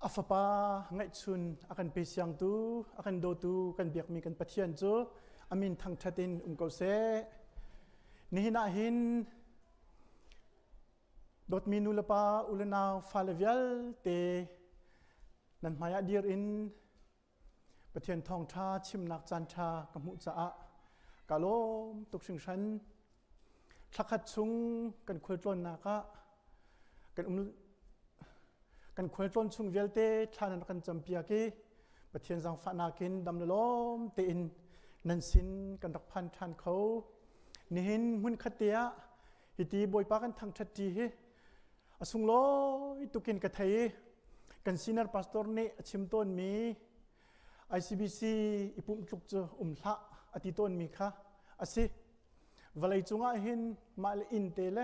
A fapa ngaihchun a kan pe siangtu, a kan dawtu, kan biakmi kan Pathian cu a min thangṭhat in um ko seh. Nihin ah hin dawtmi nu le pa, u le nau, fale vialte nan hmaiah dir in Pathian thawngṭha chimnak caanṭha ka hmuh caah ka lawm tuk hringhran. Thlakhat chung kan khualtlawnnak ah kan um kan khualtlawn chung vialte thla nan kan campiak i Pathian zaangfahnak in dam le lawm tein nan sin kan rak phan ṭhan kho. Nihin hmunkhat te ah hiti Bawipa kan thangṭhat ṭi hi a sunglawi tukin ka thei i kan senior pastor nih a chim tawnmi ICBC i pumh tluk cu um hlah a ti tawnmi kha a si. Vawlei cungah hin mah le inn te le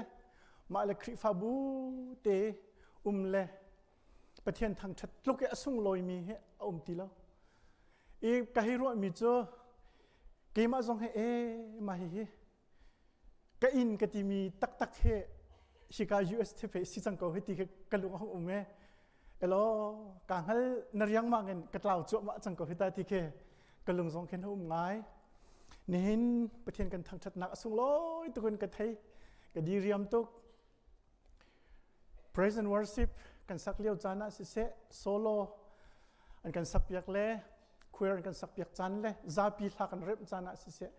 mah le Khrihfabu te um le Pathian thangṭhat tluk i a sunglawimi hi a um ti lo. I ka hei ruahmi cu keimah zong hi e mah hihi ka inn ka timi taktak hi hika US thife si cang ko hi ti khi ka lung a hung um e elo ka hngal na riangmang in ka tlau cuahmah cang ko hi ta ti khi ka lung zong khin a um ngai nihin Pathian kan thangṭhatnak a sunglawi tukin ka thei ka diriam tuk praise and worship kan sak lio caan ah siseh solo an kan sak piak le choir an kan sak piak caan le zapi hla kan remh caan ah siseh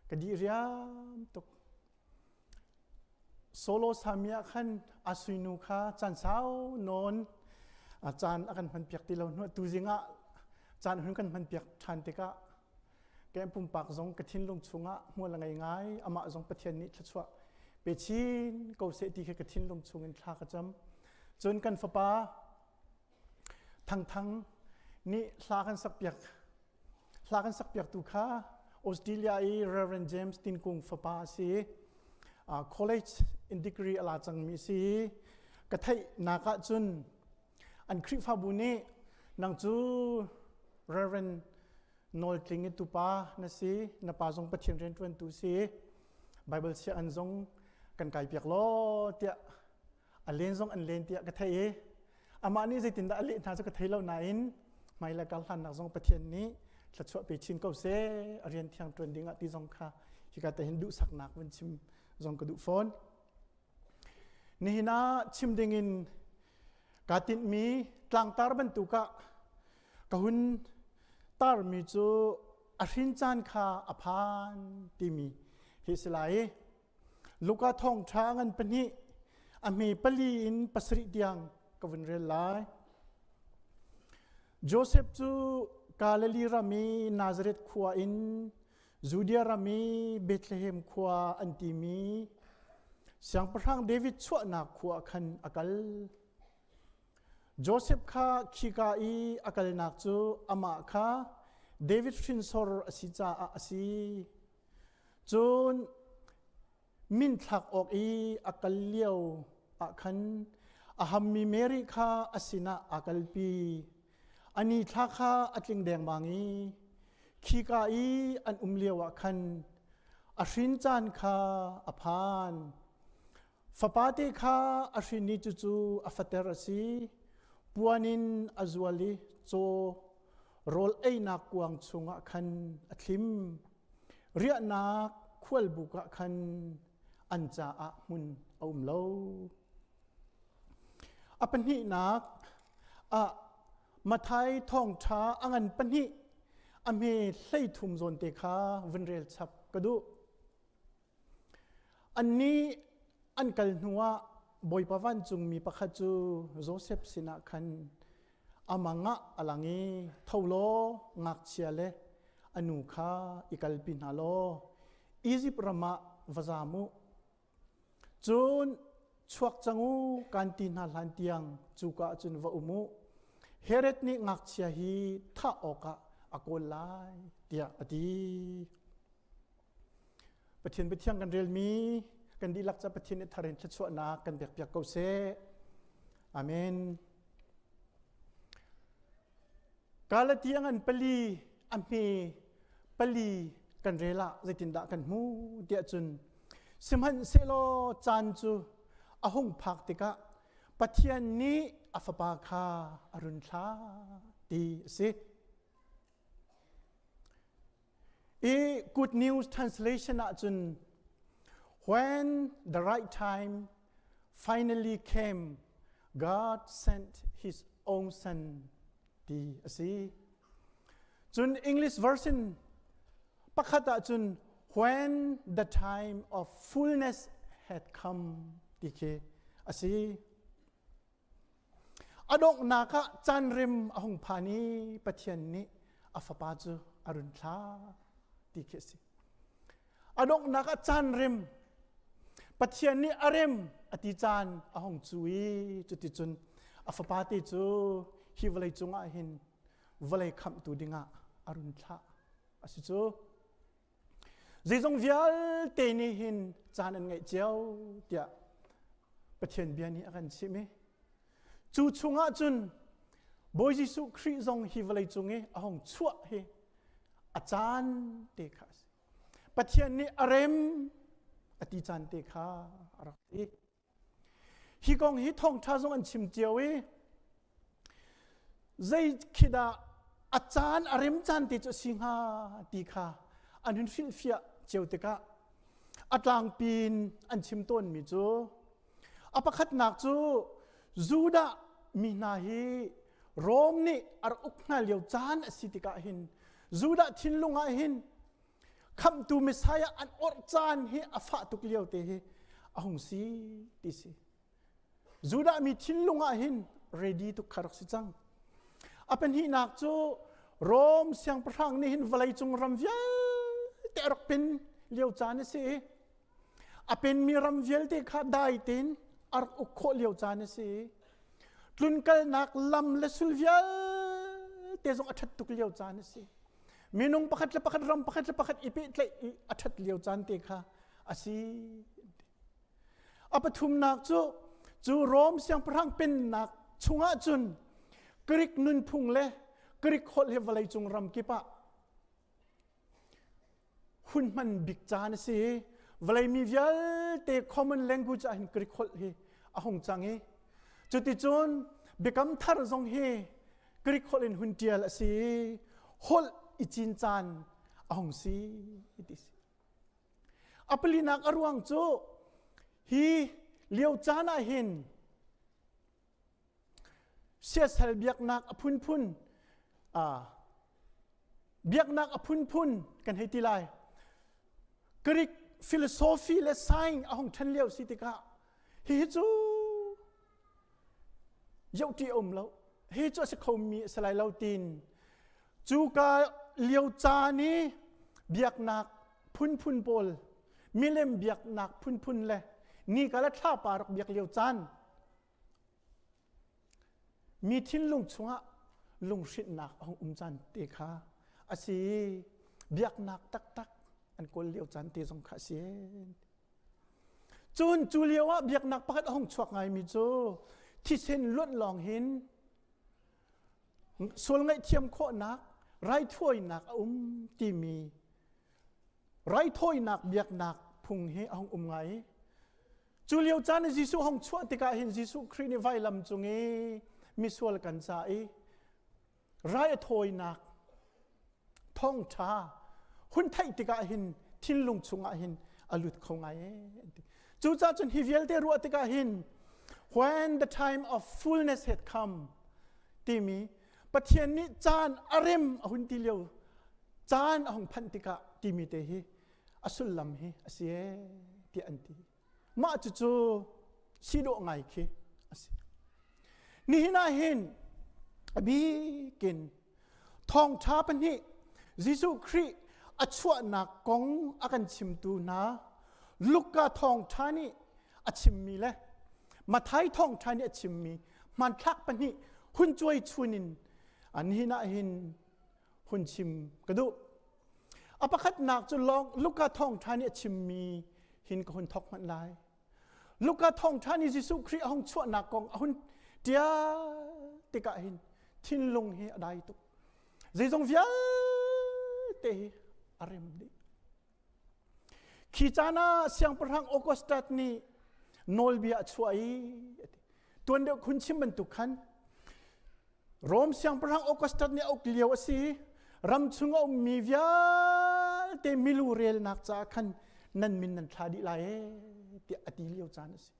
ka di riam tuk solo sami ah khan a suinu kha caan sau nawn a caan a kan hman piak ti lo hnu tu zing ah caan hun kan hman piak ṭhan tikah ke pumpak zong ka thinlung chungah hmual a ngei ngai amah zong Pathian nih thluachuah pe chin ko seh ti khi ka thinlung chungin thla ka cam cun kan fapa Thangthang nih hla kan sak piak hla kan sak piaktu kha Australia i Reverend James Tinkung fapa a si. Uh, college in degree a la cangmi si. Ka theih nak ah cun an Khrihfabu nih nang cu Reverend Nawl Tling i tupa na si, na pa zong Pathian rianṭuantu si, Bible sia an zong kan kai piak law tiah a len zong an len tiah ka theih i amah nih zeitindah a leh hna cu ka thei lo nain hmailei kar hlannak zong Pathian nih thluachuah pe chin ko seh a rian thiang ṭuan ding ah ti zong kha hika te hin duhsaknak vun chim zong ka duh fawn. Nihin ah chim ding in kaa tinhmi tlangtar bantuk ah ka hun tarmi cu a hrin caan kha a phan timi hi si lai i Luka thawngṭha ngan pahnih a hme pali in pasarih tiang ka vun rel lai. Josef cu Galilee ram i Nazareth khua in Judea ram i Bethlehem khua an timi Siangpahrang David chuahnak khua khan a kal. Josef kha khika i a kalnak cu amah kha David hrinsor a si caah a si. Cun minthlak awk i a kal lio ah khan a hammi Mary kha a sinah aa kalpi. A ni thla kha a tling dengmang i khika i an um lio ah khan a hrin caan kha a phan. Fapate kha a hrin i cucu a fater a si. Puan in a zual i caw rawl einak kuang chungah khan a thlim. Riahnak khualbuk ah khan an caah hmun a um lo. A pahnihnak ah Mathai thawngṭha a ngan pahnih a hme 13 zawn te kha vun rel chap ka duh. Annih an kal hnuah Bawipa vancungmi pakhat cu Josef sinah khan a mang ah a lang i tho law ngakchia le a nu kha i kalpi hna law Izipt ram ah va zam u. Cun chuak cang u kan ti hna hlan tiang cuka ah cun va um u. Herod nih ngakchia hi thah awkah a kawl lai tiah a ti. Pathian biathiang kan relmi kan dihlak ca Pathian nih thar in thluachuahnak kan pekpiak ko seh. Amen. Galati a ngan pali a hme pali kan rel ah zeitindah kan hmu tiah cun sihmanhsehlaw caan cu a hung phak tikah. Pathian nih a fapa kha a run thlah ti a si. I Good News Translation ahcun when the right time finally came, God sent his own son ti a si. Cun English version pakhat ahcun when the time of fullness had come ti khi a si. A donghnak ah caan rem a hung phan i Pathian nih a fapa cu a run thlah ti khi a si. A donghnak ah caan rem Pathian nih a rem a ti caan a hung cu i cuticun a fapa te cu hi vawlei cungah hin vawlei khamhtu dingah a run thlah a si cu. Zeizong vialte nih hin caan an ngeih cio tiah Pathian bia nih a kan chimh i cu chungah cun Bawi Jesuh Khrih zong hi vawlei cung i a hung chuah hi a caan te kha a si. Pathian nih a rem a ti caan te kha a rak si. Hi kong hi thawngṭha zong an chim cio i zei khi dah a caan a rem caan te cu a si hnga ti kha an hun hrilhfiah cio tikah a tlangpi in an chim tawnmi cu a pakhatnak cu Judah mi hna hi Rom nih a rak uk hna lio caan a si tikah hin Judah thinlung ah hin khamhtu Messiah an orh caan hi a fah tuk lio te hi a hung si ti si. Judah mi thinlung ah hin ready tuk kha rak si cang. A pahnihnak cu Rom siangpahrang nih hin vawleicung ram vialte a rak pen lio caan a si i a penmi ram vialte kha dai tein a rak uk khawh lio caan a si i tlunkalnak lam le sul vialte zong a ṭhat tuk lio caan a si. Minung pakhat le pakhat ram pakhat le pakhat i pehtlaih i a ṭhat lio caan te kha a si. A pathumnak cu cu Rom siangpahrang pennak chungah cun Greek nunphung le Greek holh he vawleicung ram kip ah hun hman bik caan a si. Vawlei mi vialte common language ah hin Greek holh hi a hung cang i cuticun biakam thar zong hi Greek holh in hun ṭial a si i holh i cin caan a hung si ti si. A palinak a ruang cu hi lio caan ah hin siasal biaknak a phunphun biaknak a phunphun kan hei ti lai. Greek philosophy le science a hung ṭhen lio si tikah hihi cu yohṭi a um lo hi cu a si khomi a si lai lo tiin cuka lio caan i biaknak phunphun pawl milem biaknak phunphun le nika le thlapa rak biak lio caan mi thinlung chungah lunghrinhnak a hung um caan te kha a si biaknak taktak an kawl lio caan te zong kha a si. Cun cu lio ah biaknak pakhat a hung chuak ngaimi cu thisen luanh lawng hin sual ngaihthiam khawhnak raithawinak a um timi raithawinak biaknak phung hi a hung um ngai. Cu lio caan i Jesuh hung chuah tikah hin Jesuh Khrih nih vailam cung i misual kan ca i rai a thawinak thawngṭha hun theih tikah hin thinlung chungah hin a lut kho ngai ee an ti. Cucaah cun hi vialte ruah tikah hin when the time of fullness had come timi Pathian nih caan a rem a hun ti lio caan a hung phanh tikah timi te hi a sullam hi a si ee tiah an ti. Mah cucu si dawh ngai khi a si. Nihin ah hin a bikin thawngṭha pahnih Jesuh Khrih a chuahnak kong a kan chimtu hna Luka thawngṭha nih a chimmi le Matthai thawngṭha nih a chimmi hmanthlak pahnih hun cuai chun in nihin ah hin hun chim ka duh. A pakhatnak cu Luka thawngṭha nih a chimmi hin ka hun thawk hmanh lai. Luka thawngṭha nih Jesuh Khrih a hung chuahnak kong a hun ṭial tikah hin thinlung hi a dai tuk. Zeizong vialte hi a rem dih. Khi caan ah siangpahrang Augustus nih nawlbia a chuah i a ti. Tuan deuh khun chim bantuk khan Rom siangpahrang Augustus nih a uk lio a si. Ram chung a ummi vialte milu relnak caah khan nan min nan thla dih lai ee tiah a ti lio caan a si.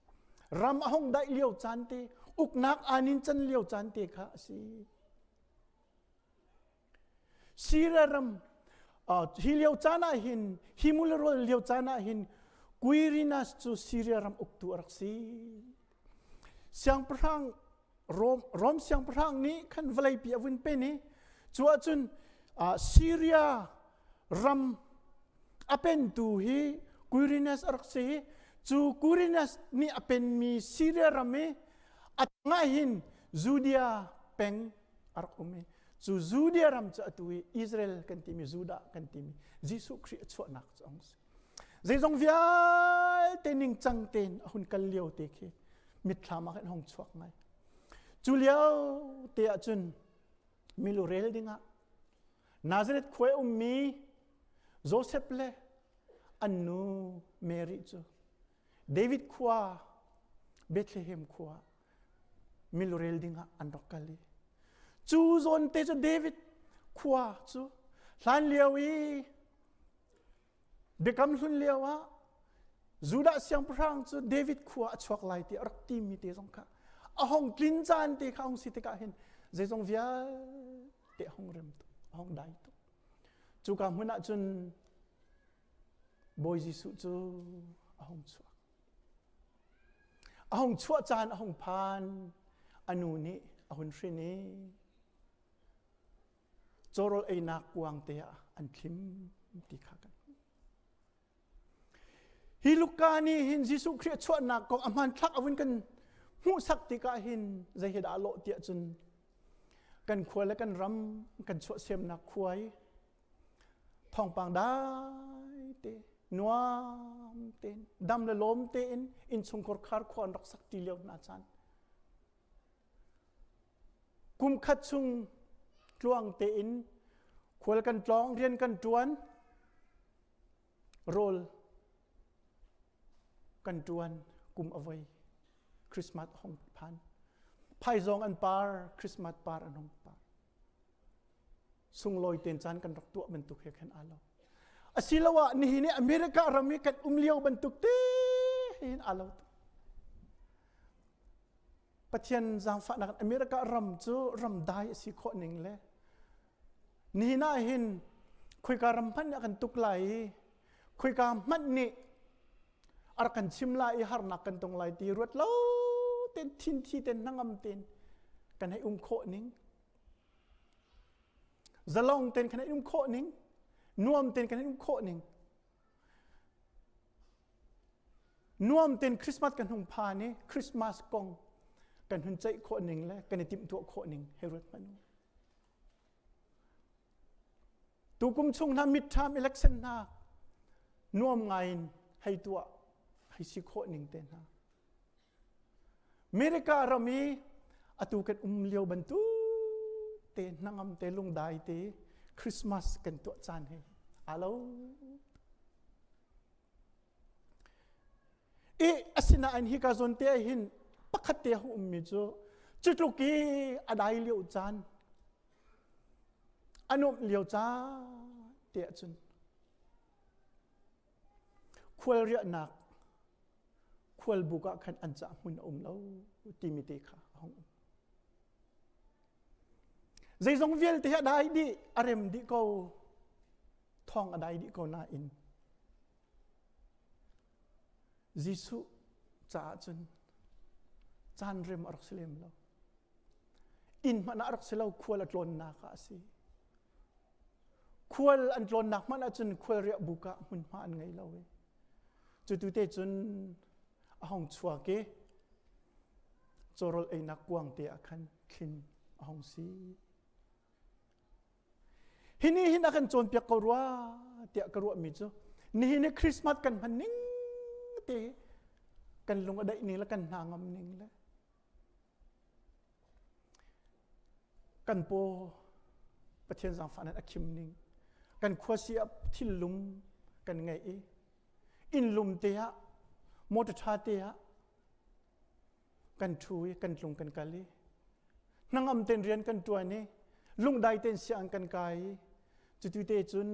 Ram a hung daih lio caan te, uknak aa nin can lio caan te kha a si. Syria ram hi lio caan ah hin hi mulrawl lio caan ah hin Quirinus cu Syria ram uktu a rak si. Siangpahrang Rom, Rom siangpahrang nih khan vawleipi a vun pen i cu ahcun Syria ram a pentu hi Quirinus a rak si i cu Quirinus nih a penmi Syria ram i a tangah hin Judea peng a rak um i cu Judea ram cu atu i Israel kan timi Judah kan timi Jesuh Khrih a chuahnak cu a hung si. Zeizong vialte ningcang tein a hun kal lio te khi mitthlam ah khan hong chuak ngai. Cu lio te ah cun milu rel dingah Nazareth khua ummi Joseph le an nu Mary cu David khua Bethlehem khua milurel dingah an rak kal i cu zawn te cu David khua cu hlan lio i biakam hlun lio ah Judah siangpahrang cu David khua a chuak lai ti a rak timi te zong kha a hong tlin caan te kha hong si tikah hin zeizong vialte a hong rem tuk a hong dai tuk cuka hmun ah cun Bawi Jesuh cu a hong chuak A hung chuah caan a hung phan. A nu nih a hun hrin i cawrawl einak kuang te ah an thlim ti kha kan hmuh. Hi Luka nih hin Jesuh Khrih a chuahnak kong a hmanthlak a vun kan hmuhsak tikah hin zei hi dah a lawh tiah cun kan khua le kan ram kan chuahsemnak khua i thawngpang dai te nuam tein dam le lawm tein innchungkhar khar khua an rak sak ti lio hna caan kum khat chung tluang tein khual kan tlawng rian kan tuan rawl kan tuan kum avoi Christmas hong phan phaizawng an par Christmas par an hong par sunglawi ten caan kan rak tuah bantuk he khan aa lo asiloah nihin i America ram i kan um lio bantuk te hin aa lo Pathian zaangfahnak America ram cu ram dai a si khawh ning le nihin ah hin khoika ram hmanh nih a kan tuk lai i khoika hmanh nih a rak kan chim lai i harnak kan tong lai ti ruat lo ten thin thi ten hnangam ten kan hei um khawh ning Zalong ten kan um khawh ning, nuam ten kan um khawh ning. Nuam ten Christmas kan hung phan i Christmas kong kan hun ceih khawh ning le kan i timhtuah khawh ning hei ruat hmanh u. Tukum chung hna midterm election hna nuam ngai in hei tuah hei si khawh ning te hna. America ram i atu kan um lio bantuk te hnangam te lungdai te Christmas kan tuah caan hi aa lo. I asinain hi ka zawn te ah hin pakhat te a ummi cu cutluk i a dai lio caan a nuamh lio caan te ahcun khual riahnak khualbuk ah khan an cah hmun a um lo timi te kha a hung um. Zeizong vialte hi a dai dih, a rem dih ko, thawng a dai dih ko nain Jesuh caah cun caan rem a rak si lem lo. Inn hmanh ah a rak si lo, khual a tlawnnak ah a si. Khual an tlawnnak hmanh ahcun khual riah buk ah hmunhma an ngei lo i cutu te cun a hong chuak i cawrawl einak kuang te ah khan thlin a hong si. Hi ni hin a kan cawnpiak ko rua tiah ka ruahmi cu nihin hi Christmas kan hman ning te kan lung a daih ning le kan hna ngam ning le Kan paw Pathian zaangfahnak a khim ning kan khuasi ah thil lum kan ngeih i inn lum te ah motor ṭha te ah Kan ṭhu i kan tlung kan kal i hnangam ten rian kan ṭuan i lungdai ten siang kan kai i cutu te cun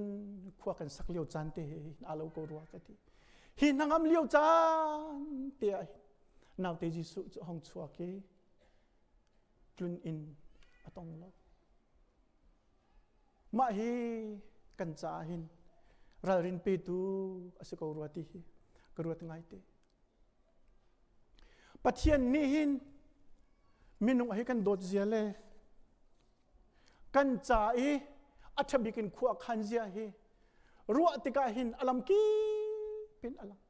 khua kan sak lio caan te he hin aa lo ko rua ka ti. Hi hnangam lio caan te ah hin naute Jesuh cu hong chuak i tlun inn a tong lo. Mah hi kan caah hin ralrin petu a si ko rua ti hi ka ruat ngaite. Pathian nih hin minung hi kan dawt zia le kan ca i a ṭhabik in khua khan zia hi ruah tikah hin a lam kip in a lang.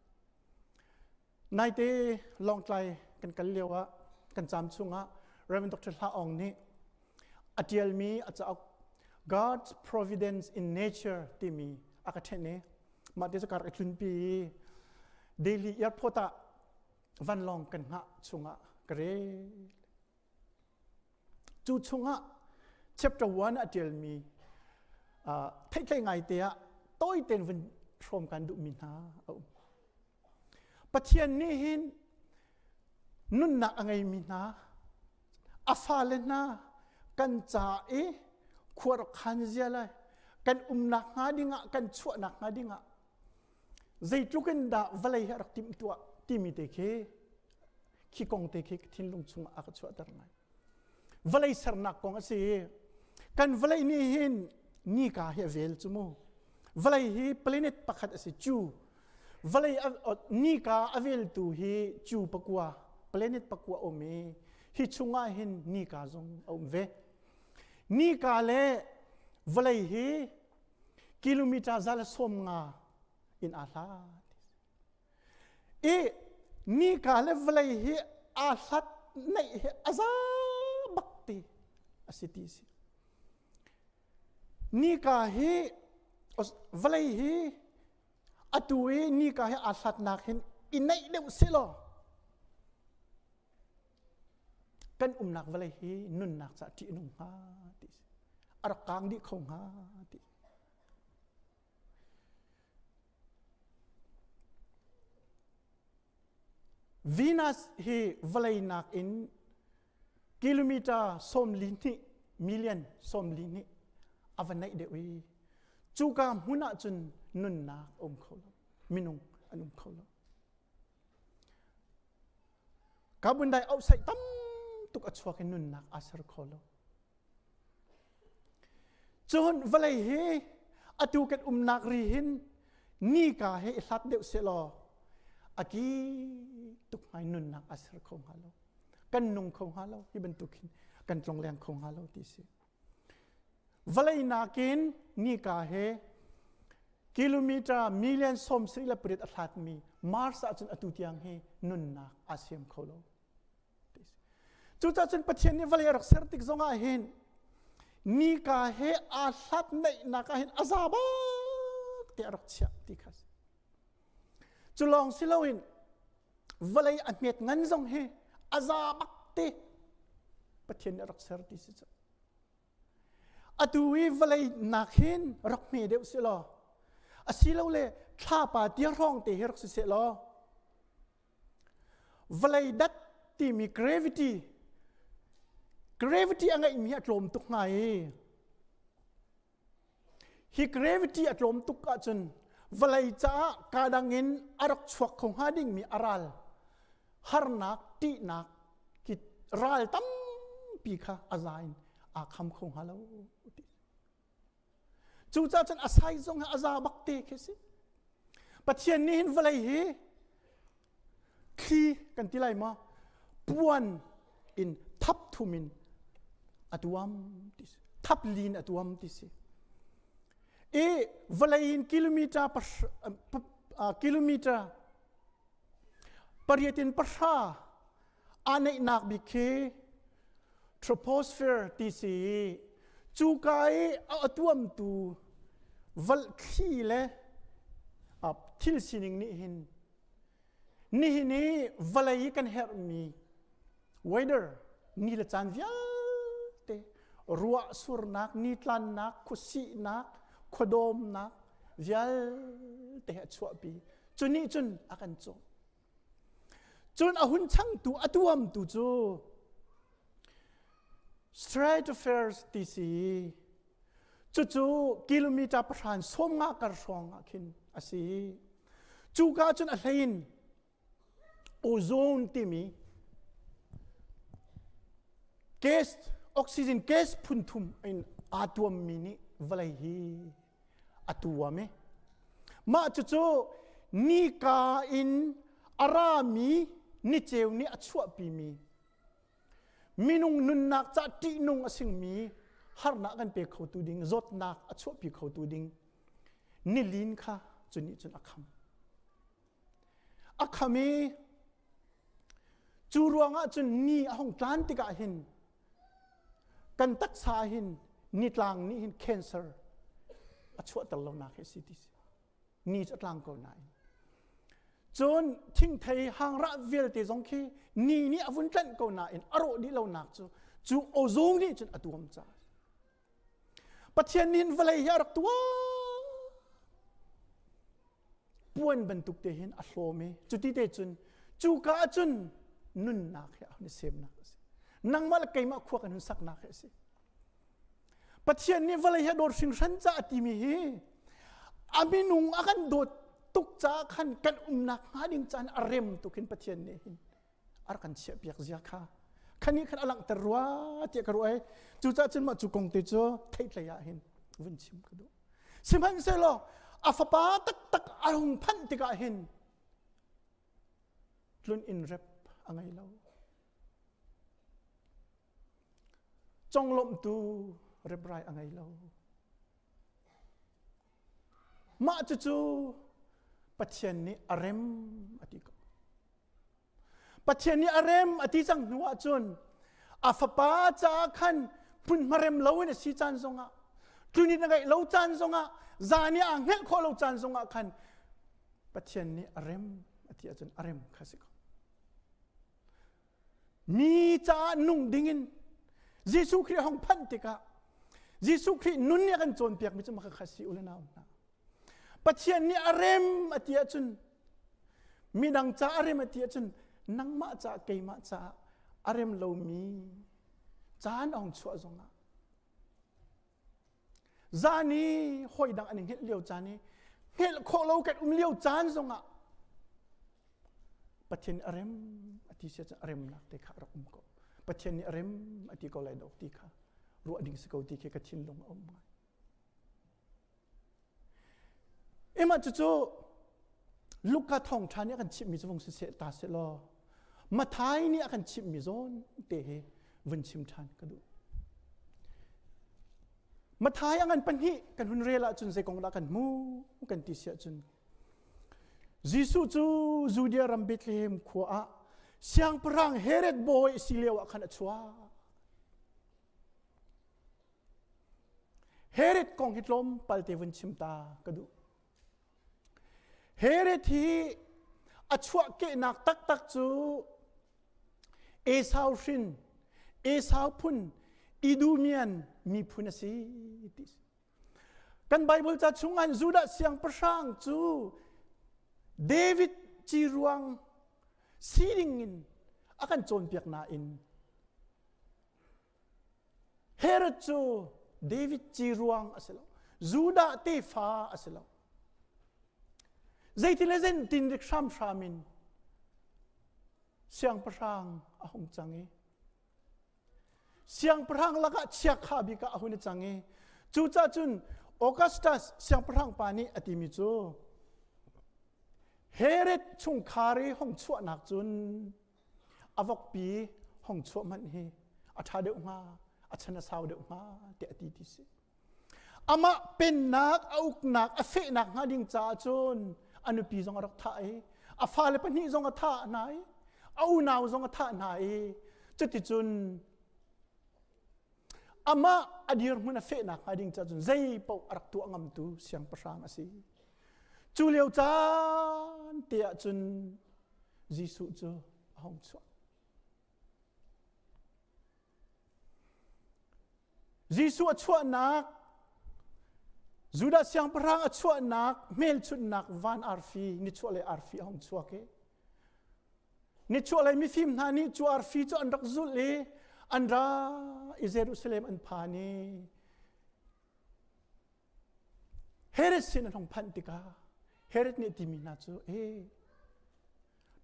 Naite Lawngtlai kan kal lio ah kan caam chungah Reverend Dr. Hla Aung nih a ṭialmi a cauk God's Providence in Nature timi a ka ṭhenh i mah te cu ka rak i tlunpi i Delhi airport ah vanlawng kan hngah chungah ka rel. Cu chungah chapter 1 a ṭialmi uh, theihtlei ngaite ah tawi tein vun hrawm kan duhmi hna a um. Pathian nih hin nunnak a ngeimi hna, a fale hna kan ca i khua rak khan zia lai, kan umnak hnga dingah, kan chuahnak hnga dingah zeitluk in dah vawlei hi a rak timhtuah timi te khi khi kong te khi thinlung chungah a ka chuahter ngai. Vawlei sernak kong a si. Kan vawlei nih hin nika hi a vel cu mu. Vawlei hi planet pakhat a si cu. Vawlei nika a veltu hi cu pakua, planet pakua um i hi chungah hin nika zong a um ve. Nika le vawlei hi kilometer za le sawm nga in aa hlat. I nika le vawlei hi aa hlat neih hi a za bak ti a si ti si. Nika hi vawlei hi atu i nika hi aa hlatnak hin i neih deuh si law kan umnak vawlei hi nunnak caah ṭih a nung hnga ti si. A rak kaang dih kho hnga ti. Venus hi vawlei nakin kilometer 42 million 42 a va naih deuh i cuka hmun ah cun nunnak a um kho lo minung an um kho lo carbon dioxide tam tuk a chuak i nunnak aa ser kho lo Cun vawlei hi atu kan umnak ri hin nika he i hlat deuh sehlaw a ki tuk ngai nunnak a ser kho hnga lo. Kan nung kho hnga lo. Hi bantuk hin kan tlongleng kho hnga lo ti si. Vawlei nakin nika he kilometer million 78 a hlatmi Mars ahcun atu tiang hi nunnak aa siam kho lo. Cucaah cun Pathian nih vawlei a rak ser tik zongah hin nika he aa hlat naihnak ah hin a za bak te a rak chiah ti kha si. Cu lawng si loin vawlei a hmet ngan zong hi a za bak te Pathian nih a rak ser ti si cu. Atu i vawlei nak hin rak hme deuh si law asilole thlapa tia hrawng te hi rak si seh law Vawlei dat timi gravity gravity a ngeihmi hi a tlawm tuk hnga i hi gravity a tlawm tuk ahcun vawlei caah kadang in a rak chuak kho hnga dingmi a ral harnak ṭihnak ki ral tampi kha a za in aa kham kho hnga lo ti Cucaah cun a size zong hi a za bak te khi si. Pathian nih hin vawlei hi thli kan ti lai maw puan in thap thum in a tuam ti si. Thap lin a tuam ti si. I vawlei in kilometer kilometer pariat in pahra aa neihnak bik khi troposphere ti si i cuka i a tuamtu thli le thil sining nih hin nihin i vawlei i kan herhmi weather ni le caan vialte ruah surnak nitlannak khuasihnak khuadawmnak vialte a chuahpi cu nih cun a kan cawm. Cun a hun changtu a tuamtu cu Stratosphere ti si. Cucu kilometer pahran 50 kar hrawng ah khin a si. Cuka cun a hlei in ozone timi gas oxygen gas phun thum in aa tuammi nih vawlei hi a tuam i mah cucu nika in a rami niceu nih a chuahpimi minung nunnak ca ṭihnung a singmi harnak kan pe khotu ding zawtnak a chuahpi khotu ding nilin kha cu nih cun a kham a kham i cu ruangah cun ni a hung tlan tikah hin kan taksa hin nitlang nih hin cancer a chuahter lonak hi a si ti si ni cu a tlang ko nain cun thingthei hangrah vialte zong khi ni nih a vun tlanh ko nain a rawh dih lonak cu cu ozone nih cun a tuam caah Pathian nih vawlei hi a rak tuah puan bantuk te hin a hlawm i cuti te cun cuka ah cun nunnak hi a hun i semnak a si nangmah le keimah khua kan hun saknak hi a si Pathian nih vawlei hi a dawt hringhran caah timi hi a minung a kan dawt tuk caah khan kan umnak hnga ding caan a rem tuk hin Pathian nih hin a rak kan chiahpiak zia kha khani khan a langhter rua tiah ka ruah i cucaah cun mah cu kong te cu theihtlei ah hin vun chim ka duh sihmanhsehlaw a fapa taktak a hung phanh tikah hin tlun inn rep a ngei lo conglawmhtu reprai a ngei lo mah cucu Pathian nih a rem a ti ko Pathian nih a rem a ti cang hnu ahcun a fapa caah khan hmunhma rem lo in a si caan zongah tlun in a ngeih lo caan zongah zan i aa hngelh khawh lo caan zongah khan Pathian nih a rem a ti ahcun a rem kha si ko. Mi caah nung dingin Jesuh Khrih hong phanh tikah Jesuh Khrih nun nih a kan cawnpiakmi cu mah kha si u le nau hna. Pathian nih a rem a ti ahcun midang ca a rem a ti ahcun nangmah caah keimah caah a rem lomi caan a hung chuah zongah zan i hawi dang an i hngelh lio caan i hngelh khawh lo kan um lio caan zongah Pathian nih a rem a ti si ahcun a remnak te kha a rak um ko Pathian nih a rem a ti ko lai do ti kha ruah ding si ko ti khi ka thinlung a um ngai Emah cucu Luka thawngṭha nih a kan chimhmi cu vung si seh ta seh law Mathai nih a kan chimhmi zawn te hi vun chim ṭhan ka duh. Mathai a ngan pahnih kan hun rel ahcun zei kong dah kan hmu kan ti si ahcun Jesuh cu Judea ram Bethlehem khua ah siangpahrang Herod bawi a si lio ah khan a chuak. Herod kong hi tlawmpal te vun chim ta ka duh. Herod hi a chuahkehnak taktak cu Esau hrin, Esau phun, Idumian miphun a si ti. Kan Bible ca chungah Judah siangpahrang cu David ci ruang sining in a kan cawnpiak nain Herod cu David ci ruang a si lo. Judah tefa a si lo. Zeitin le zentin rik hramhram in siangpahrang a hung cang i siangpahrang lakah chiakha bik ah a hun i cang i cucaah cun Augustus siangpahrang pa nih a timi cu Herod chungkhar i hong chuahnak cun a vokpi hong chuah hmanh hi a ṭha deuh hnga a chan a sau deuh hnga tiah a ti ti si amah pennak a uknak a fehnak hnga ding caah cun a nupi zong a rak thah i a fale pahnih zong a thah hna i a unau zong a thah hna i cuticun amah a dirhmun a fehnak hnga ding caah cun zei paoh a rak tuah ngamtu siangpahrang a si Cu lio caan te ah cun Jesuh cu a hung chuak. Jesuh a chuahnak Judah siangpahrang a chuahnak hmelchunhnak van arfi nichuahlei arfi a hung chuak i. Nichuahlei mifim hna nih cu arfi cu an rak zulh i an ra i Jerusalem an phan i Herod sin an hung phanh tikah Herod nih a timi hna cu e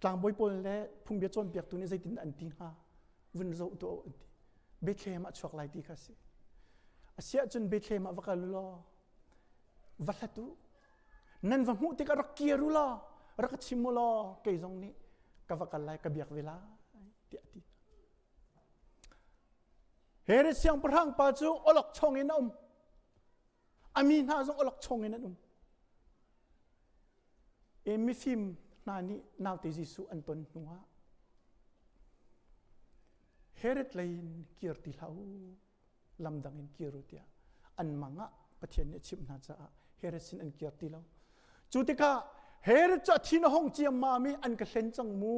tlangbawi pawl le phungbia cawnpiaktu nih zeitin an ti hnga vun zoh tuah an ti. Bethlehem ah chuak lai ti kha a si. Asiahcun Bethlehem ah va kal u law va hlat u nan va hmuh tikah rak kir u law rak ka chim u law kei zong nih ka va kal lai ka biak ve lai tiah a ti. Herod siangpahrang pa cu olok chong in a um. A mi hna zong olok chong in an um. E mifim hna nih naute Jesuh an ton hnuah Herod lei in kir ti hlah u, lam dang in kir u tiah an mang ah Pathian nih a chimh hna caah Herod sin an kir ti lo. Cu tikah Herod cu a thin a hong ciammam i an ka hlen cang mu.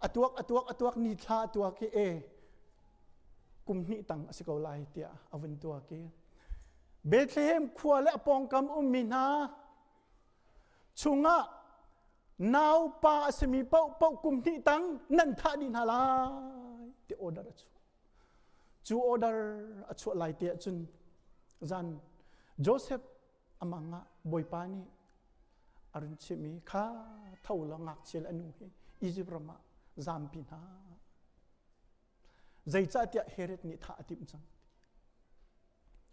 A tuak a tuak a tuak ni thla a tuak i e kum hnih tang a si ko lai tiah a vun tuak i Bethlehem khua le a pawngkam ummi hna chungah naupa a simi paohpaoh kum hnih tang nan thah dih hna lai ti order a chuah. Cu order a chuah lai te ahcun zan Joseph amang ah Bawipa nih a run chimh i kha tho law ngakchia le a nu hi Izipt ram ah zampi hna. Zeicahtiah Herod nih thah a timh cang.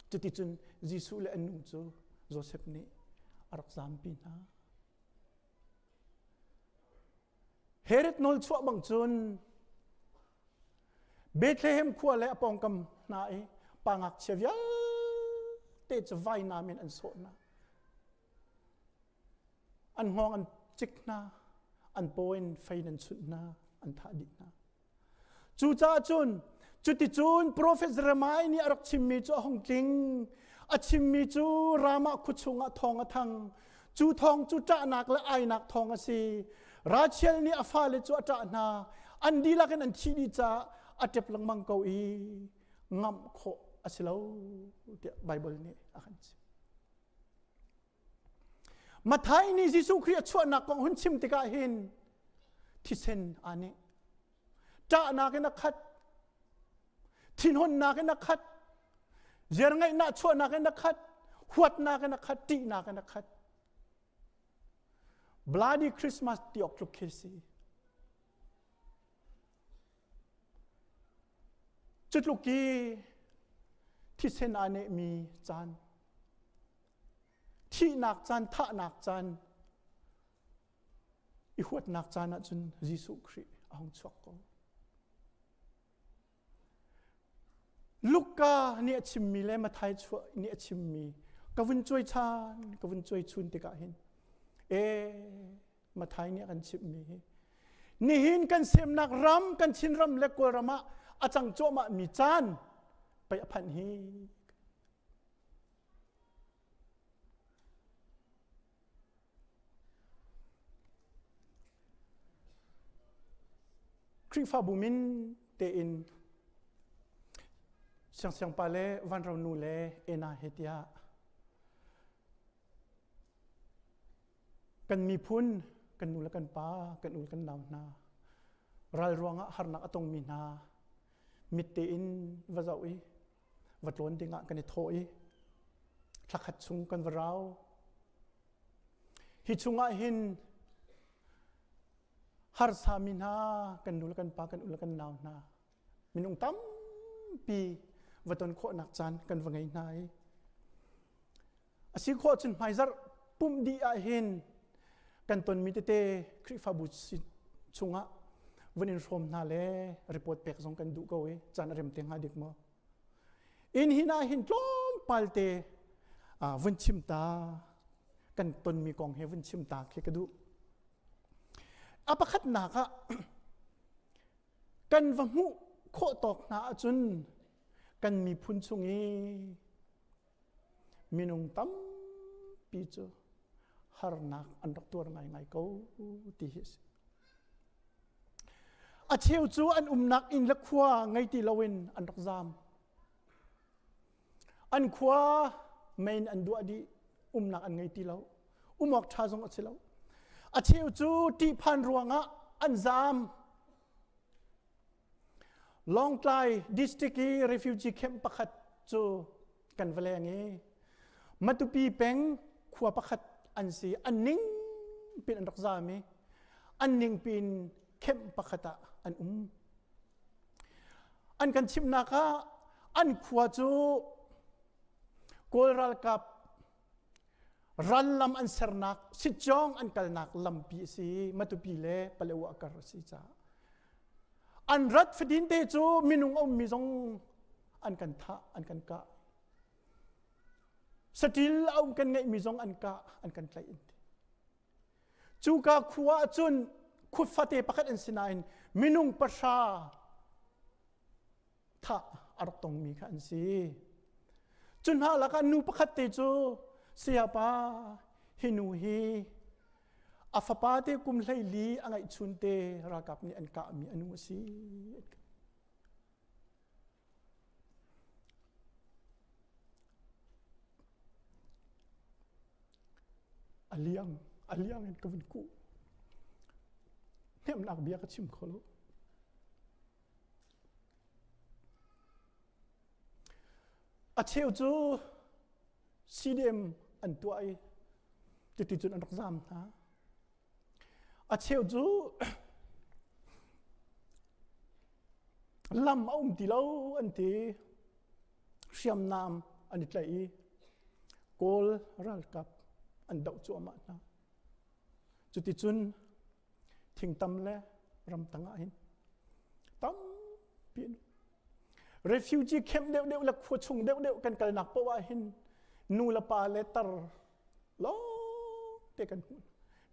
Cuticun Jesuh le a nu cu Josef nih a rak zampi hna. Herod nawl chuah bang cun Bethlehem khua le a pawngkam hna i pa ngakchia vialte cu vainam in an sawh hna. An hngawng an cik hna, an paw in fei in an chunh hna, an thah dih hna. Cucaah cun cuticun profet Jeremiah nih a rak chimmi cu a hung tling. A chimmi cu Ramah khua chungah thawng a thang. Cu thawng cu ṭahnak le ainak thawng a si. Rachel nih a fale cu a ṭah hna. An dihlak in an thih dih caah a ṭep lengmang ko i ngamh khawh a si lo tiah Baibal nih a kan chimh. Matthai nih Jesuh Khrih a chuahnak kong hun chim tikah hin thisen aa nih ṭahnak in a khat thinhunnak in a khat ziarngeihnak chuahnak in a khat huatnak in a khat ṭihnak in a khat Bloody Christmas ti awk tluk khi si Cutluk i thisen aa nehmi caan, thihnak caan, thahnak caan, i huatnak caan ahcun Jesuh Khrih a hung chuak ko. Luka nih a chimmi le Matthai chuah nih a chimmi ka vun cuai chan, ka vun cuai chun tikah hin e Mathai nih a kan chimhmi hi nihin kan semnak ram kan Chinram le Kawlram ah a cang cuahmah mi caan pei a phanh hi Khrihfabu min tein siangsiang pa le vanro nu le ena he tiah Kan miphun, kan nu le kan pa, kan u le kan nau hna, ral ruangah harnak a tongmi hna mit tein va zoh i va tlawn dingah kan i thawh i thlakhat chung kan va rau. Hi chungah hin harsami hna kan nu le kan pa, kan u le kan nau hna minung tampi va ton khawhnak caan kan va ngei hna i A si khawh cun hmaizarh pumh dih ah hin kan tonmi tete Khrihfabu chungah vun in hrawm hna le report pek zong kan duh ko i caan a rem te hnga dik maw? Inn hin ah hin tlawmpal te vun chim ta kan tonmi kong he vun chim ta khi ka duh. A pakhatnak ah kan va hmuh khawh tawk hna ahcun kan miphun chung i Minung tampi cu harnak an rak tuar ngaingai ko ti hi a si. A cheu cu an umnak inn le khua ngei ti loin an rak zaam. An khua main an duah dih, umnak an ngei ti lo. Um awk ṭha zong a si lo. A cheu cu ṭihphan ruangah an zaam. Lawngtlai district i refugee camp pakhat cu kan va leng i Matupi peng khua pakhat an si. An ning pin an rak zaam i an ning pin camp pakhat ah an um. An kan chimhnak ah an khua cu Kawl ralkap ral lam an sernak sitjong an kalnak lampi a si Matupi le Palewa kar a si caah an rat fatin te cu minung a ummi zong an kan thah an kan kah satil a um kan ngeihmi zong an kah an kan tlaih an ti Cuka khua ah cun khua fate pakhat an si nain minung pahra thah a rak tongmi kha an si. Cu hna lakah nu pakhat te cu sayapa hi nu hi a fapa te kum 14 a ngeihchun te ralkap nih an kahmi a nu a si. A liang, a liang in ka vun kuh. Hnemhnak bia ka chim kho lo. A cheu cu CDM an tuah i cuti cun an rak zaam hna. A cheu cu lam a um ti lo an ti. Hriamnam an i tlaih i Kawl ralkap an doh cuahmah hna. Cuticun thingtam le ramtang ah hin tampi an refugee camp deuhdeuh le khua chung deuhdeuh kan kalnak paoh ah hin nu le pa le tar lawng te kan hmuh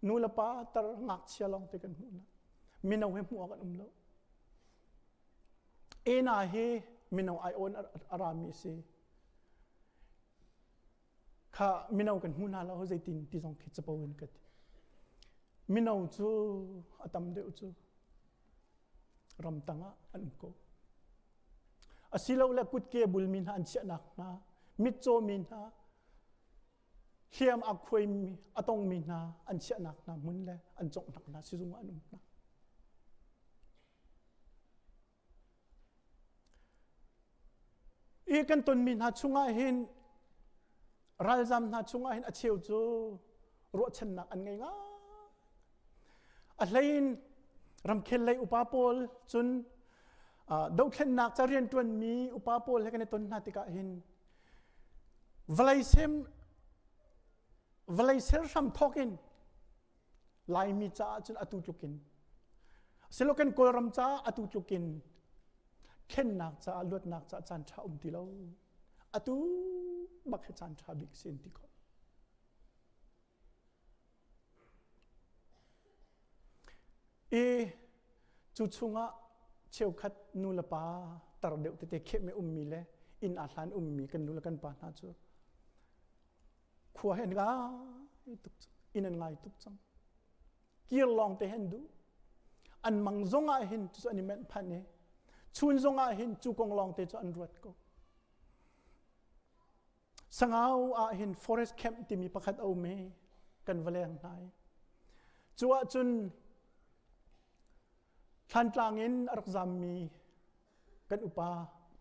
nu le pa tar ngakchia lawng te kan hmuh hna mino he hmuh awk an um lo ena hi mino ai on a rami a si kha mino kan hmu hna lo zeitin ti zong khi capo in ka ti mino cu a tam deuh cu ramtang ah an um ko asilole kutke bulmi hna an chiahnak hna mitcawmi hna hliam a khuaimi a tongmi hna an chiahnak hna hmun le an conghnak hna sizung ah an um hna I kan tonmi hna chungah hin ralzam hna chungah hin a cheu cu ruahchannak an ngei ngai. A hlein ramkhel lei upa pawl cun dothlennak ca rianṭuanmi upa pawl he kan i ton hna tikah hin vawlei sem vawlei ser hram thawk in Laimi caah cun atu tluk in silo kan Kawlram caah atu tluk in thlennak caah luatnak caah caan ṭha um ti lo atu bak hi caan ṭha bik si an ti ko I cu chungah cheukhat nu le pa tar deuh tete khehme ummi le inn aa hlan ummi kan nu le kan pa hna cu khua he an ngai tuk cang inn an ngai tuk cang kir lawng te hen duh an mang zong ah hin cu an i menh phan i chun zong ah hin cu kong lawng te cu an ruat ko Sangau ah hin forest camp timi pakhat a um i kan va leng hna i cu ahcun Thlantlang in a rak zammi kan upa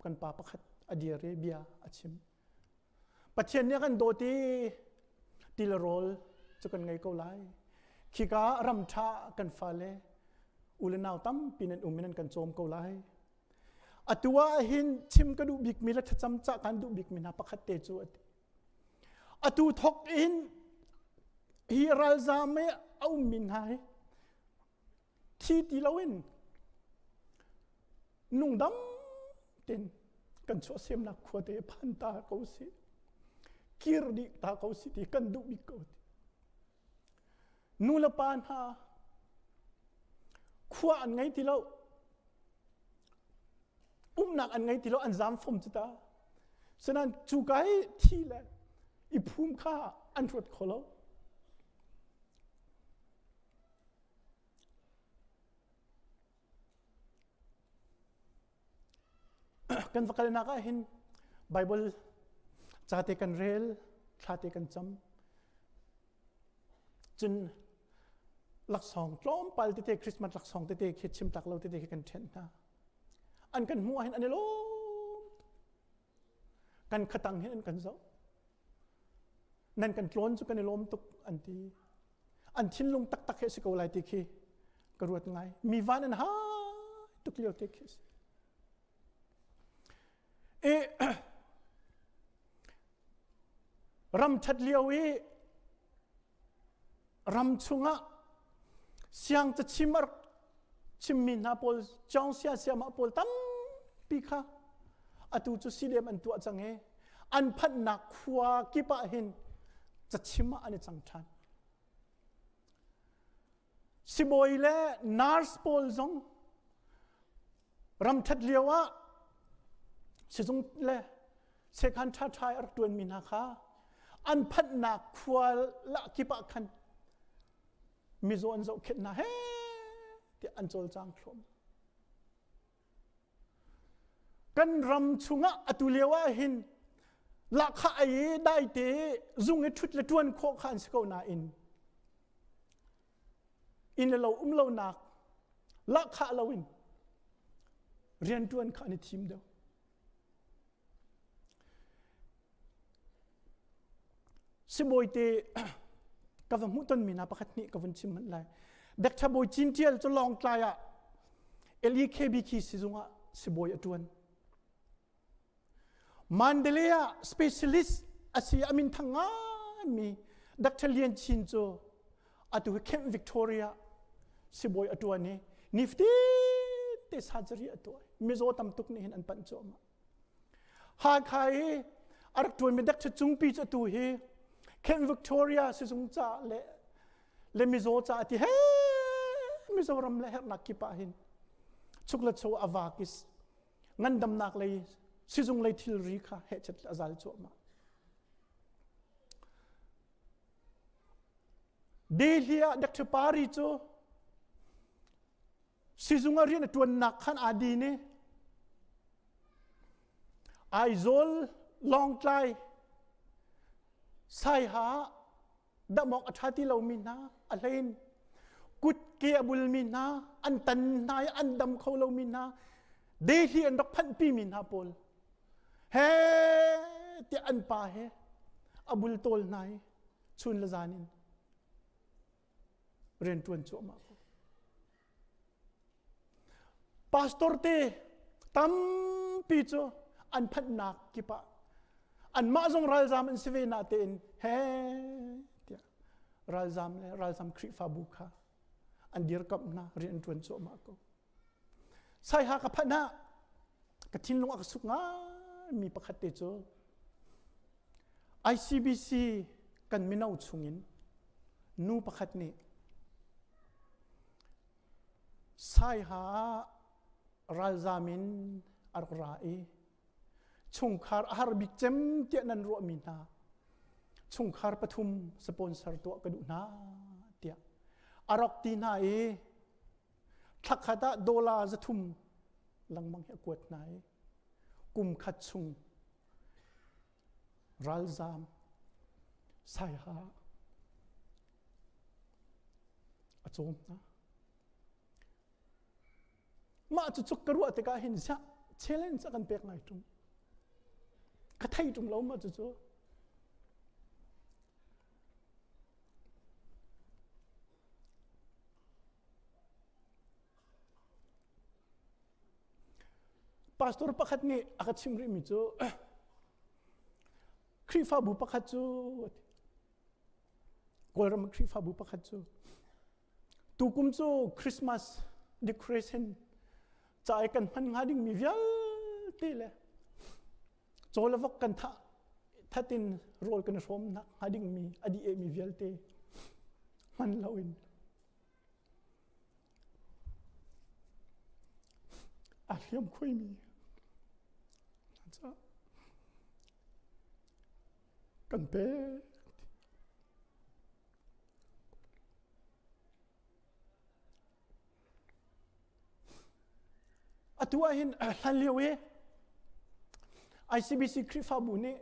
kan pa pakhat a dir i bia a chim. Pathian nih a kan dawt i ti le rawl cu kan ngei ko lai. Khika ram ṭha kan fale u le nau tampi nan um in an kan cawm ko lai. Atu ah hin chim ka duh bikmi le thlacam cah kan duh bikmi hna pakhat te cu a ti. Atu thok in hi ralzam i a ummi hna hi thi ti loin nungdam ten kan chuahsemnak khua te phan ta ko si kir dih ta ko si ti kan duh bik ko ti nu le pa hna khua an ngei ti lo umnak an ngei ti lo an zam fom cu ta senan cu kai thi le i phum kha an ruat kho lo Kan va kalnak ah hin Bible ca te kan rel, thla te kan cam. Cun Laksawng tlawmpal tete Christmas laksawng tete khi chim tak lo tete khi kan ṭhenh hna. An kan hmuh ahhin an i lawm. Kan khatang hin an kan zoh. Nan kan tlawn cu kan i lawm tuk an ti. An thinlung taktak he si ko lai ti khi ka ruat ngai. Mi van an hai tuk lio te khi si. E ram ṭhat lio i ram chungah siang cachim a rak chimmi hna pawl cawng sia siamah pawl tampi kha atu cu CDM an tuah cang i an phanhnak khua kip ah hin cachim ah an i cang ṭhan. Sibawi le nurse pawl zong ram ṭhat lio ah sizung le sekhan ṭhaṭha i a rak ṭuanmi hna kha an phanhnak khua lah kip ah khan mizaw an zohkhenh hna he tiah an cawlcang thluahmah. Kan ram chungah atu lio ah hin lahkhah ei i daite zung i ṭhut le ṭuan khawh kha an si ko nain inn le lo um lonak lahkhah loin rianṭuan kha an i thim deuh. Sibawi te ka va hmuh tonmi hna pakhat nih ka vun chim hmanh lai. Dr. Bawi Cin Ṭial cu Lawngtlai ah LEKBK sizung ah sibawi a ṭuan. Mandalay ah specialist a si a min thang ngaimi Dr. Lian Chin cu atu hi Camp Victoria sibawi a ṭuan i nifatin te surgery a tuah. Mizaw tam tuk nih hin an panh cuahmah. Hakha i a rak ṭuanmi Dr. Cungpi cu atu hi Camp Victoria sizung ca le le mizaw ca ti he Mizoram le herhnak kip ah hin chuk le cho a vak i ngandamnak lei sizung lei thilri kha hehchet a zal cuahmah. Delhi ah Dr. Pari cu Sizung ah rian a ṭuannak khan aa din i Aizawl, Lawngtlai, Saiha ah damawk a ṭha ti lomi hna a hlein kutke a bulmi hna an tan hna i an dam kho lomi hna Delhi an rak phanhpimi hna pawl he tiah an pa he a bultawl hna i chun le zan in rianṭuan cuahmah ko. Pastor te tampi cu an phanhnak kip ah anmah zong ralzam an si ve na tein he tiah ralzam le ralzam Khrihfabu kha an dirkamh hna rian an ṭuan cuahmah ko. Saiha ka phanh ah ka thinlung a ka suk ngaimi pakhat te cu ICBC kan mino chungin nu pakhat nih Saiha ah ralzam in a rak ra i chungkhar a har bik cem tiah nan ruahmi hna chungkhar pathum sponsor tuah ka duh hna tiah a rak ti hna i Thlakhat ah dollar 300 lengmang hi a kuat hna i kum khat chung ralzam saiha a cawm hna. Mah cu cuk ka ruah tikah hin siah challenge a kan pek ngai ṭung. Ka thei ṭung lo mah cucu. Pastor pakhat nih a ka chim rihmi cu Khrihfabu pakhat cu Kawlram Khrihfabu pakhat cu tukum cu Christmas decoration ca i kan hman hnga dingmi vialte le caw le vok kan thah thatin rawl kan i hrawmnak hnga dingmi a dih mi vialte hman loin a hliam khuaimi ca kan pek. Atu ah hin hlan lio i ICBC Khrihfabu nih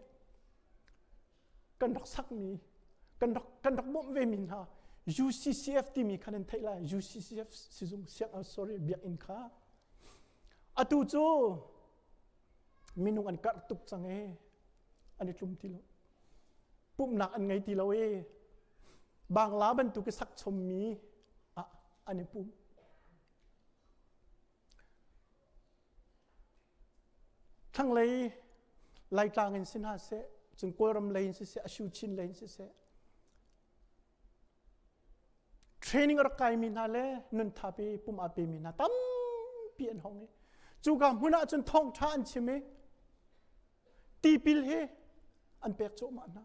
kan rak sakmi kan rak kan rak bawmh vemi hna. UCCF timi khan an theih lai. UCCF sizung siang oh, sorry biakinn kha. Atu cu minung an karh tuk cang e. An i tlum ti lo. Pumhnak an ngei ti lo e. Bangla bantuk i sak chommi ah an i pum. Thlanglei Laitlang in si hna seh, cun Kawlram lei in siseh, Ashu Chin lei in siseh, training a rak kaimi hna le nun thapi pum aa pemi hna tampi an hong i cuka hmun ah cun thawngṭha an chim i tipil hi an pek cuahmah hna.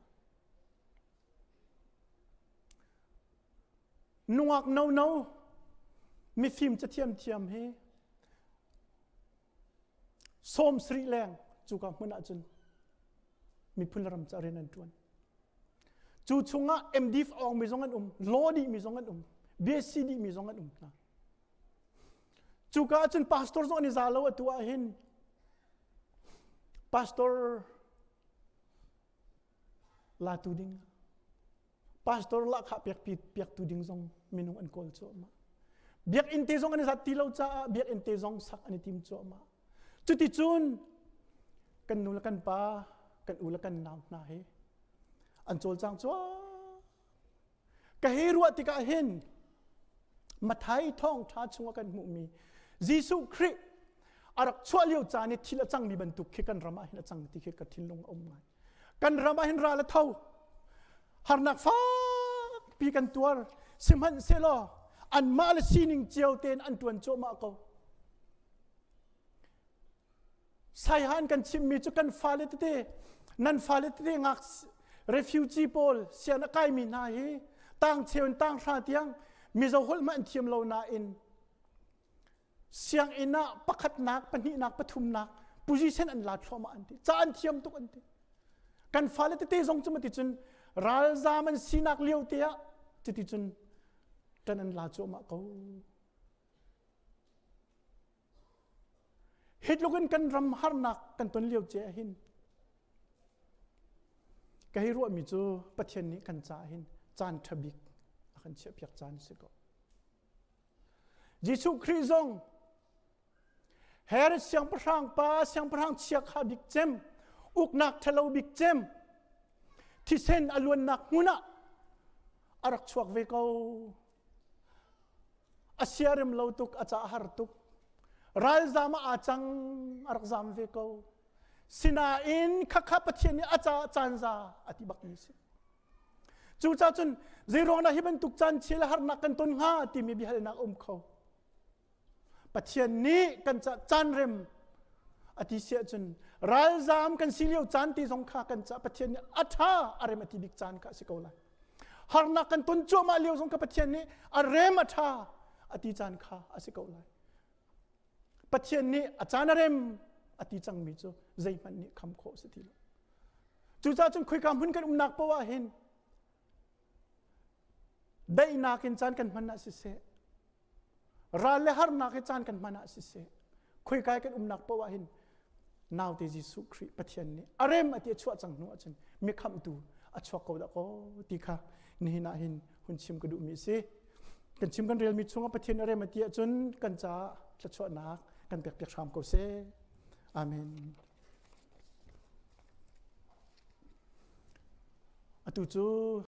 Nungak nono mifim cathiam thiam hi sawm sarih leng cuka hmun ah cun miphun le ram ca rian an ṭuan. Cu chungah MDF awng mi zong an um, law dih mi zong an um, BSc dih mi zong an um hna. Cuka ah cun pastor zong an i za lo atu ah hin pastor latu ding pastor lahkhah pek piaktu ding zong minung an kawl cuahmah. Biakinn te zong an i zat ti lo caah biakinn te zong sak an i tim cuahmah. Cuticun kan nu le kan pa, kan u le kan nau hna hi an cawlcang cuah. Ka hei ruah tikah hin Mathai thawngṭha chungah kan hmuhmi Jesuh Khrih a rak chuah lio caan i thil a cangmi bantuk khi kan ram ah hin a cang ti khi ka thinlung a um ngai. Kan ram ah hin ral a tho. Harnak fakpi kan tuar. Sihmanhsehlaw anmah le sining cio tein an ṭuan cuahmah ko. Saihan kan chimmi cu kan fale tete nan fale tete ngak refugee pawl sian a kaimi hna hi tang cheu in tang hra tiang Mizo holh hmanh an thiam lo nain sianginn ah pakhatnak pahnihnak pathumnak position an la thluahmah an ti ca an thiam tuk an ti kan fale tete zong cu mati cun ralzam an sinak lio te ah cuti cun ṭan an la cuahmah ko Hi tluk in kan ram harnak kan ton lio ce hin ka hei ruahmi cu Pathian nih kan caah hin caan ṭha bik a kan chiahpiak caan a si ko. Jesuh Khrih zong Herod siangpahrang pa siangpahrang chiakha bik cem uknak ṭhalo bik cem thisen a luannak hmun ah a rak chuak ve ko. A siarem lo tuk, a ca har tuk. Ralzam ah aa cang, a rak zam ve ko. Sinain khakha Pathian nih a ca caan za a ti bakmi si. Cucaah cun zeiruang dah hi bantuk caan chia le harnak kan ton hnga timi biahalnak a um kho. Pathian nih kan ca caan rem a ti si ahcun ralzam kan si lio caan ti zong kha kan ca Pathian nih a ṭha a rem a ti bik caan kha a si ko lai. Harnak kan ton cuahmah lio zong kha Pathian nih a rem a ṭha a ti caan kha a si ko lai. Pathian nih a caan a rem a ti cangmi cu zeihmanh nih kham khawh a si ti lo. Cucaah cun khoika hmun kan umnak paoh ah hin daihnak in caan kan hman ah siseh ral le harnak i caan kan hman ah siseh khoikai kan umnak paoh ah hin naute Jesuh Khrih Pathian nih a rem a ti a chuah cang hnu ahcun mi khamhtu a chuak ko dah kaw ti kha nihin ah hin hun chim ka duhmi a si kan chim kan relmi chungah Pathian a rem a ti ahcun kan caah thluachuahnak kan pek piak hram ko seh amen atu cu.